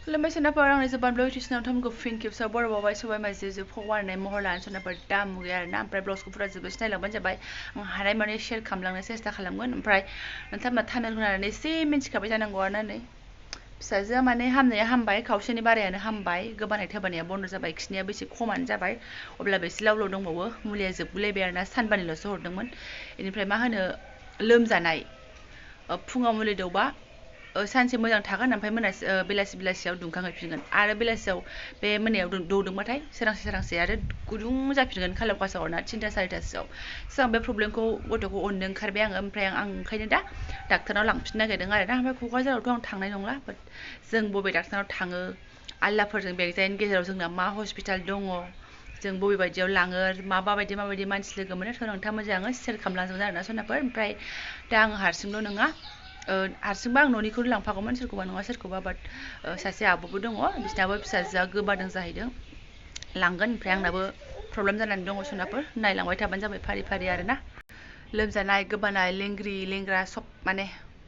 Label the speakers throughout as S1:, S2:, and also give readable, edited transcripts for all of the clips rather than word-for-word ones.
S1: खुलुमबाय सोनाफोर आंनि जोबान ब्लग टिउसनाव थमखौ फिन खेबसेयाव बरावबाय सबाय माजे फवारनाय महर लानानै सोनाफोर दाम गैया आरोना ओमफ्राय ब्लाउसखौ फुरा जोबोद सिनायलांबानो जाबाय आं हानाय माने शेयार खालामलांनो सेस्था खालामगोन ओमफ्राय नोंथांमोना थामेल होनानै एसे मिन्थिखाबाय जानांगौ आरोना नै फिसाजोआ माने हामनाया हामबाय खावसेनि बारायानो हामबाय गोबानाय थोबानाया बन्द जाबाय खिनायाबो एसे खमानो जाबाय अब्लाबो एसे लाव लाव दंबावो मुलिया जोबगुलायबाय आरोना सानबानिल'सो हरदोंमोन बेनिफ्राय मा होनो लोमजानाय फुङाव मुलि दौबा सानसे मोजां थागोन ओमफ्राय बेलासियाव दुंखांहैफिनगोन आरो बेलासियाव बे मोनायाव दौदोंबाथाय सोरांसे आरो गुदुं जाफिनगोन खालाव खासाव ना 3टा 4टासोआव सिगां बे प्रब्लेमखौ गथ'खौ अननो ओंखारबाय आङो ओमफ्राय आं ओंखायनो दा डाक्टारनाव लांफिननो नागिरदों आरोना ओमफ्राय क'क्राझारावथ' आं थांनाय नंला बाट जों बबे डाक्टारनाव थाङो आलदाफोरजों बेगजायनि गेजेराव जोंना मा हस्पिटाल दङ जों बबे बायदियाव लाङो माबायदि मानसि लोगो मोनो थ' नोंथाङा मोजाङै सेयार खालामलांजोबगोन आरोना सोनाफोर ओमफ्राय दा आङो हारसिंल' नङा हारसिंबा आं न'निखौनो लांफागौमोन सोरखौबा नङा सोरखौबा बाट सासे आब'बो दङ बिसिनाबो फिसाजोआ गोबादों जाहैदों लांगोन ओमफ्राय आंनाबो प्रब्लेम जानानै दङ सोनाफोर नायलांबाय थाबानो जाबाय फारि आरोना लोमजानाय गोबानाय लेंग्रि लेंग्रा सब माने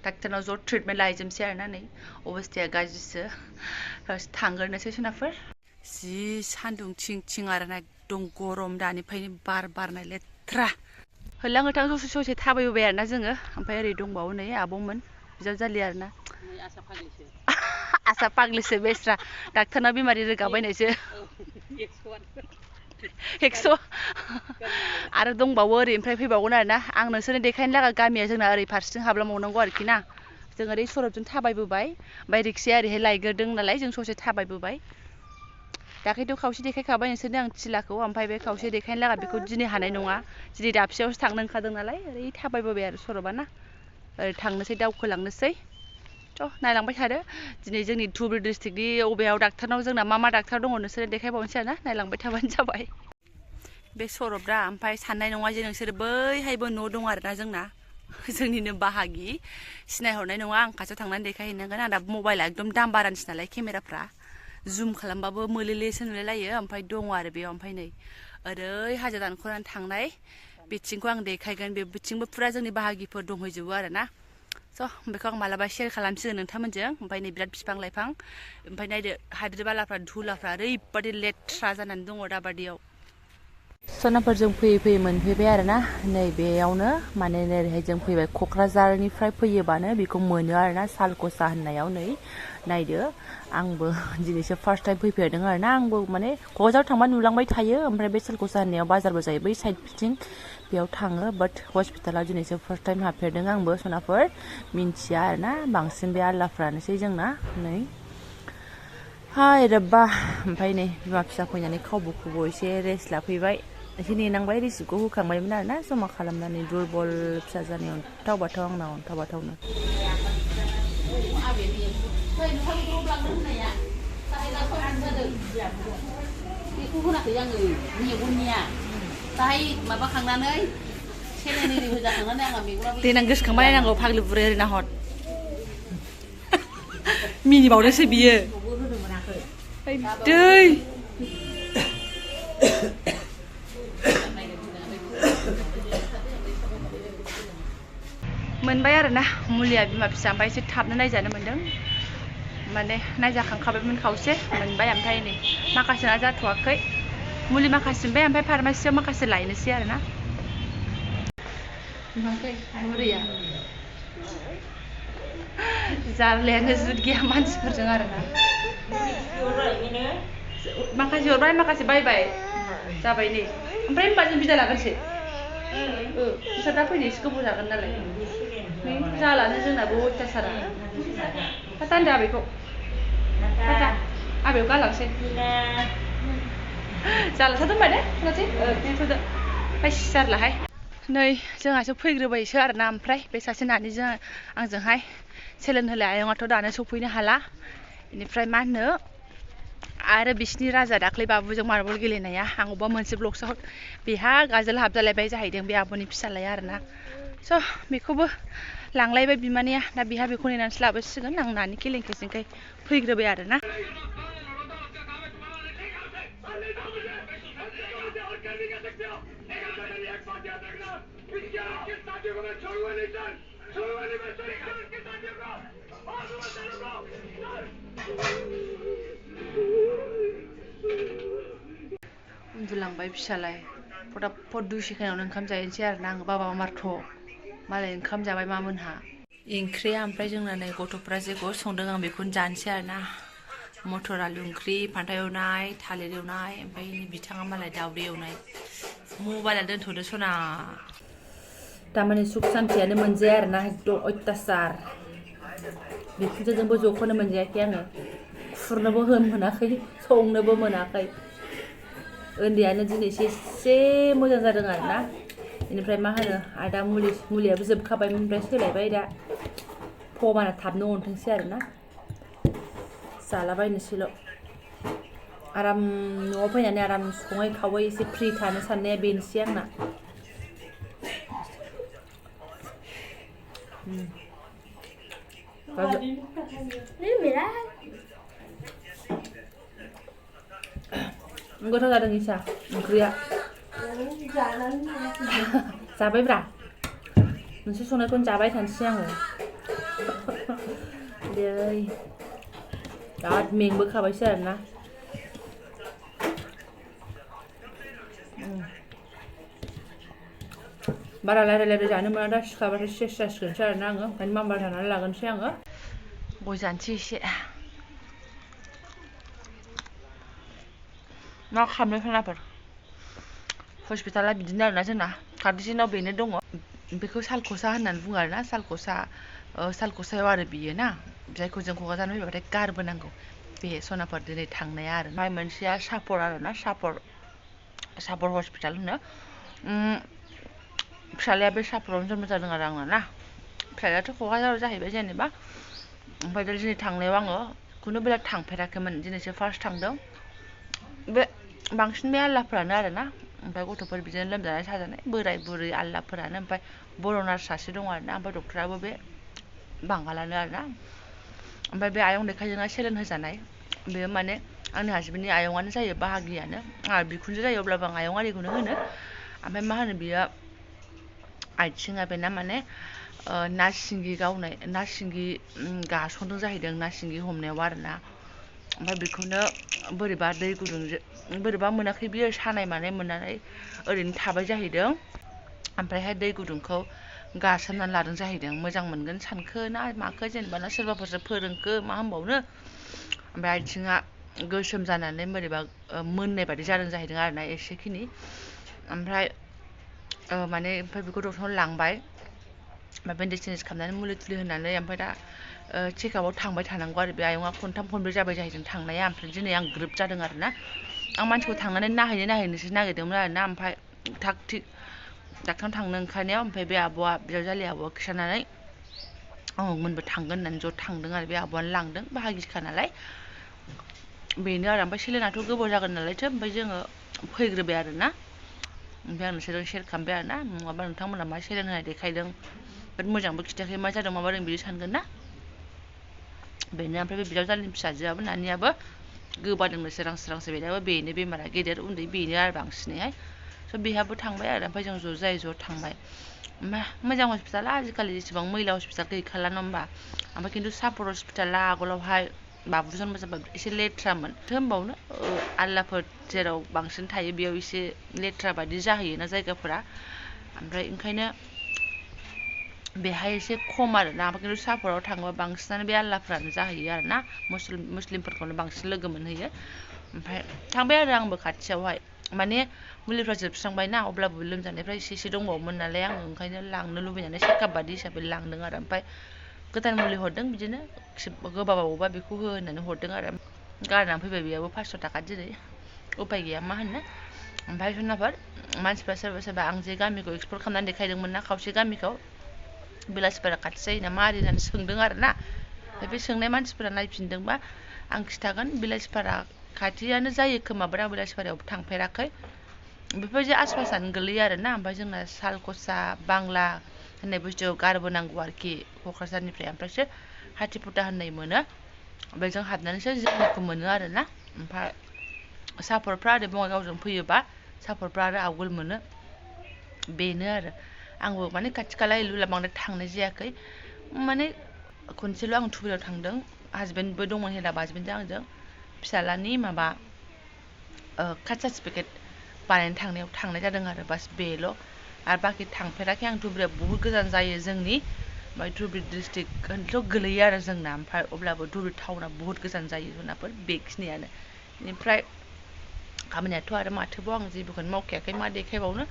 S1: डाक्टारनाव ज' ट्रिटमेन्ट लाहैजोबसै आरोना नै अबस्थाया गाज्रिसो थांग्रोनोसै सोनाफोर जि सान्दुं थिं आरोना एकदम गरम दानिफ्रायनो बार बारनाय लेथ्रा होलां होथां ससे थाबायबोबाय आरोना जोङो ओमफ्राय ओरै दंबावो नै आब'मोन बिजावजालि आरोना आसा फाग्लिसो बेस्रा डाक्टारनाव बेमारि रोगाबायनायसो 100 आरो दंबावो ओरै ओमफ्राय फैबावगोन आरोना आं नोंसोरनो देखायनो लागा गामिया जोंना ओरै फारसेथिं हाबलांबावनांगौ आरोखि ना जों ओरै सरबजों थाबायबोबाय ओमफ्राय रिक्साया ओरैहाय लायग्रोदों नालाय जों ससे थाबायबोबाय दाख्लैथ' खावसे देखायखाबाय नोंसोरनो आं थिलाखौ ओमफ्राय बे खावसे देखायनो लागा बेखौ दिनै हानाय नङा दिनै दाबसेयावसो थांनो ओंखारदों नालाय ओरै थाबायबोबाय आरो सरबा ना ओरै थांनोसै दावखोलांनोसै थ' नायलांबाय थादो दिनै जोंनि धुबुरी डिस्ट्रिक्टनि अबेयाव डाक्टारनाव जोंना मा डाक्टार दङ नोंसोरो देखायबावनोसै आरोना नायलांबाय थाबानो जाबाय बे सरब दा ओमफ्राय साननाय नङा जे नोंसोर बैहायबो न' दं आरोना जोंना जोंनिनो बाहागि सिनायहरनाय नङा आं खाथियाव थांनानै देखायहैनांगोन आं दा मबाइला एकदम दाम बारानिसो नालाय केमेराफ्रा जुम खालामबाबो मोलेलेसो नुलायलायो ओमफ्राय दङ आरो बेयाव ओमफ्राय नै ओरै हाजो दानख'नानै थांनाय बिथिंखौ आं देखायगोन बे बिथिंबो फुरा जोंनि बाहागिफोर दंहैजोबो आरोना स' बेखौ आं मालाबा शेयार खालामसिगोन नोंथांमोनजों ओमफ्राय नै बिराद बिफां लाइफां ओमफ्राय नायदो हाद्रि बालाफ्रा धुलाफ्रा ओरैबादि लेथ्रा जानानै दङ दाबादियाव सोनाफोर जों फैयै मोनफैबाय आरोना नैबेयावनो माने ओरैहाय जों फैबाय क'क्राझारनिफ्राय फैयोबानो बेखौ मोनो आरोना सालकसा होननायाव नै नायदो आंबो दिनैसो फार्स्ट टाइम फैफेरदों आरोना आंबो माने क'क्राझाराव थांबा नुलांबाय थायो ओमफ्राय बे सालकसा होननायाव बाजारबो जायो बै साइड बिथिं बेयाव थाङो बाट हस्पिटालाव दिनैसो फार्स्ट टाइम हाबफेरदों आंबो सोनाफोर मिन्थिया आरोना बांसिन बे आलदाफ्रानोसै जोंना नै हाय रब्बा ओमफ्राय नै बिमा फिसा फैनानै खावबो एसे रेस्ट लाफैबाय एसे नेनांबाय रिसिप्टखौ होखांबायमोन आरोना जमा खालामनानै दुरबल फिसा जानायाव अन्थाव बाथावनो
S2: बेखौ होनाखै आङो मेगननिया दाहाय माबाखांनानै सेलेनेरि होजाखांनानै आंहा मेगनाबो
S1: देनां गोसोखांबाय नायनांगौ फाग्लि बुरै ओरैना हर मिनिबावदोंसो बियो दै मोनबाय आरोना मुलिया बिमा फिसा ओमफ्राय एसे थाबनो नायजानो मोन्दों माने नायजाखांखाबायमोन खावसे मोनबाय ओमफ्राय नै माखासेना जाथ'वाखै मुलि माखासे मोनबाय ओमफ्राय फार्मासियाव माखासे लायनोसै आरोना बुरैया जारलायानो जुद गैया मानसिफोरजों आरोना माखासे हरबाय माखासे बायबाय जाबाय नै ओमफ्राय होनबा जों बिदा लागोनसै बिसोर दा फैनो एसे गोबाव जागोन नालाय नै जालानो जोंनाबो अयथासारा दानदो आबैखौ आबैयाव गालांसै जालाथारदो होनबा दे थ'दो फायस जारलाहाय नै जोंहासो फैग्रोबायसो आरोना ओमफ्राय बे सासे नानिजों आंजोंहाय सेलेन होलाय आयंआथ' दानो सफैनो हाला बेनिफ्राय मा होनो आरो बिसिनि राजा दाख्लै बाबुजों मार्बल गेलेनाया आं अबेबा मोनसे ब्लगसआव बेहा गाजोल हाबजालायबाय जाहैदों बे आब'नि फिसालाया आरोना स' बेखौबो लांलायबाय बिमानैया दा बेहा बेखौ नेनानैसो लाबोसिगोन आं नानि केलेंकेजोंखाय फैग्रोबाय आरोना ओमफ्राय फिसालाय फटाफट 2 सेकेन्डावनो ओंखाम जाहैनोसै आरोना आं बाबा मारथ' मालाय ओंखाम जाबाय मामोनहा ओंख्रिया ओमफ्राय जोंना नै गथ'फ्रा जेखौ संदों आं बेखौनो जानोसै आरोना मटर आलु ओंख्रि फान्थाव एवनाय थालिर एवनाय ओमफ्राय बिथाङा मालाय दावदै एवनाय मबाइला दोनथ'दो सना तारमाने सुख सान्तियानो मोनजाया आरोना एकदम अयथासार बिखुनजोजोंबो ज'खौनो मोनजायाखै आङो खुरनोबो मोनाखै संनोबो मोनाखै उन्दैयानो दिनैसो एसे मोजां जादों आरोना बेनिफ्राय मा होनो आदा मुलियाबो जोबखाबायमोन ओमफ्राय सोलायबाय दा भगबाना थाबनो अनथोंसै आरोना जालाबायनोसैल' आराम न'आव फैनानै आराम सङै खावै एसे फ्रि थानो साननाया बेनोसै आंना गोथाव जादों इसा ओंख्रिया जाबायब्रा नोंसोर संनायखौनो जाबाय थानोसै आङो दै बिराद मेंबोखाबायसो आरोना बारा रायलाय जानो मोना दा सिखाबाथाय सेस जासिगोनसो आरोना आङो ओंखायनो मामबार जानानै लागोनसै आङो गय जानोसै एसे मा खालामनो खनाफोर हस्पिटाला बिदिनो आरोना जोंना खाथिसिनाव बेनो दङ बेखौ सालख'सा होननानै बुङो आरोना सालख'सायाव आरो बियो ना जायखौ जों क'क्राझार फैबाथाय गारबोनांगौ बे सनाफोर दिनै थांनाया आरो ओमफ्राय मोनसेया सापर आरोना सापर हस्पिटाल होनो फिसालाया बे सापरावनो जोनोम जादों आरो आंना ना फिसालायाथ' क'क्राझाराव जाहैबाय जेनेबा ओमफ्राय दा दिनै थांनायाव आङो खुनु बेला थांफेराखैमोन दिनैसो फार्स्ट थांदों बे बांसिन बे आललाफोरानो आरोना ओमफ्राय गथ'फोर बिदिनो लोमजानाय साजानाय बोराय बुरै आललाफोरानो ओमफ्य बर' नार्स सासे दङ आरोना ओमफ्राय डक्टराबो बे बांगालानो आरोना ओमफ्राय बे आयं लेखाजोंना सेलेन होजानाय बेयो माने आंनि हासबेन्डनि आयंआनो जायो बाहागियानो आंहा बिखुनजो जायो अब्लाबो आं आयं आरिखौनो होनो ओमफ्राय मा होनो बियो आथिङा बेना माने ना सिंगि गावनाय ना सिंगि गासनदों जाहैदों ना सिंगि हमनायाव आरोना ओमफ्राय बेखौनो बोरैबा दै गुदुंजों बोरैबा मोनाखै बियो सानाय मानाय मोननानै ओरैनो थाबाय जाहैदों ओमफ्रायहाय दै गुदुंखौ गासोमनानै लादों जाहैदों मोजां मोनगोन सानखो ना माखो जेनेबा ना सोरबाफोरसो फोरोंखो मा होनबावनो ओमफ्राय आथिङा गोसोम जानानै बोरैबा मोननाय बादि जादों जाहैदों आरोना एसेखिनि ओमफ्राय माने ओमफ्राय बेखौ डक्टरनाव लांबाय ओमफ्राय बेन्डेज टेन्डेज खालामनानै मुलि थुलि होनानै ओमफ्राय दा चेकआपआव थांबाय थानांगौ आरो बे आयंआ खनथाम खनब्रै जाबाय जाहैदों थांनाया ओमफ्राय दिनै आं ग्रोब जादों आरोना आं मानसिखौ थांनानै नायहैनोसो नागिरदोंमोन आरोना ओमफ्राय थाग थिग डाक्टारनाव थांनो ओंखारनायाव ओमफ्राय बे आब'आ बिजावजालि आब'आ खिन्थानानै मोनबो थांगोन होननानै ज' थांदों आरो बे आब'आनो लांदों बाहागिखा नालाय बेनो आरो ओमफ्राय सेलेनाथ' गोबाव जागोन नालायथो ओमफ्राय जोङो फैग्रोबाय आरोना ओमफ्राय आं नोंसोरजों शेयार खालामबाय आरोना नङाबा नोंथांमोना मा सेलेन होनाय देखायदों बिराद मोजांबो खिथायाखै मा जादों मा मादों बिदि सानगोन ना बेनो ओमफ्राय बे बिजावजालिनि फिसाजोआबो नानियाबो गोबादोंनो सोरांसो बेनाबो बेनो बेमारा गेदेर उन्दै बेनो आरो बांसिनैहाय स' बेहाबो थांबाय आरो ओमफ्राय जों ज' थांबाय ओमफ्राय मोजां हस्पिटाला आजिखालि जेसेबां मैला हस्पिटाल गैखाला नङा होमबा ओमफ्राय खिन्थु सापर हस्पिटाला आगोलावहाय बाबुजन मोजांबा एसे लेथ्रामोन होनबावनो आललाफोर जेराव बांसिन थायो बेयाव एसे लेथ्रा बादि जाहैयोना जायगाफोरा ओमफ्राय ओंखायनो बेहाय एसे खम आरोना ओमफ्राय खिन्थु सापराव थाङोबा बांसिनानो बे आललाफ्रानो जाहैयो आरोना मुस्लिमफोरखौनो बांसिन लोगो मोनहैयो ओमफ्राय थांबाय आरो आंबो खाथियावहाय माने मुलिफ्रा जोबस्रांबाय ना अब्लाबो लोमजानायफ्रा एसे दंबावोमोन नालाय आङो ओंखायनो लांनो लुबैनानै चेकआप बादि हिसाबै लांदों आरो ओमफ्राय गोदान मुलि हरदों बिदिनो गोबाबावोबा बेखौ हो होननानै हरदों आरो गारनानै फैबाय बेयावबो 500 थाखा दिनै उपाय गैया मा होननो ओमफ्राय सोरनाफोर मानसिफ्रा सोरबा आं जे गामिखौ एक्सप्लर खालामनानै देखायदोंमोन ना खावसे गामिखौ बेलासिपारा खाथि जायो नामा आरि होननानै सोंदों आरोना ओमफ्राय बे सोंनाय मानसिफोरा नायफिनदोंबा आं खिन्थागोन बेलासिपारा खाथियानो जायो खोमाबो आं बेलासिपारायावबो थांफेराखै बेफोरबायदि आसपासानो गोलैयो आरोना ओमफ्राय जोंना सालखसा बांला होननाय बुस्थुआव गारबोनांगौ आरोखि क'क्राझारनिफ्राय ओमफ्रायसो हाथिफुटा होननाय मोनो ओमफ्राय जों हाबनानैसो जोंनिखौ मोनो आरोना ओमफ्राय सापरफ्रा ओरै बङाइगावजों फैयोबा सापरफ्रा आरो आवगोल मोनो बेनो आरो आंबो माने खाथि खाला इलुला बांद्राय थांनाय जायाखै माने खनसेल' आं टुवेलाव थांदों हासबेन्डबो दंमोन हेलाबा हासबेन्डजों आंजों फिसालानि माबा कास्ट सार्टिफिकेट बानायनो थांनायाव थांनाय जादों आरो बास बेल' आरो बाखि थांफेराखै आं धुब्रिया बुहुत गोजान जायो जोंनि ओमफ्राय धुब्रि डिस्ट्रिक्टथ' गोलैयो आरो जोंना ओमफ्राय अब्लाबो धुब्रि टाउना बुहुत गोजान जायो जोंनाफोर बेखिनियानो बेनिफ्राय खामानियाथ' आरो माथोबाव आं जेबोखौनो मावखायाखै मा देखायबावनो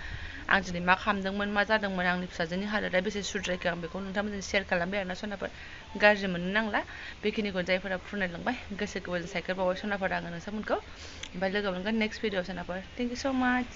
S1: आं दिनै मा खालामदोंमोन मा जादोंमोन आंनि फिसाजोनि हालोदा बेसे सुद्रायखो आं बेखौ नोंथांमोनजों शेयार खालामबाय आरोना सनाफोर गाज्रि मोननो नांला बेखिनिखौ जायफोरा फोरमायलांबाय गोसो गोरबोजों साबायखर बावबाय सनाफोर आङो नोंथांमोनखौ ओमफ्राय लोगो मोनगोन नेक्स्ट भिडिअ सनाफोर थेंक इउ स' माच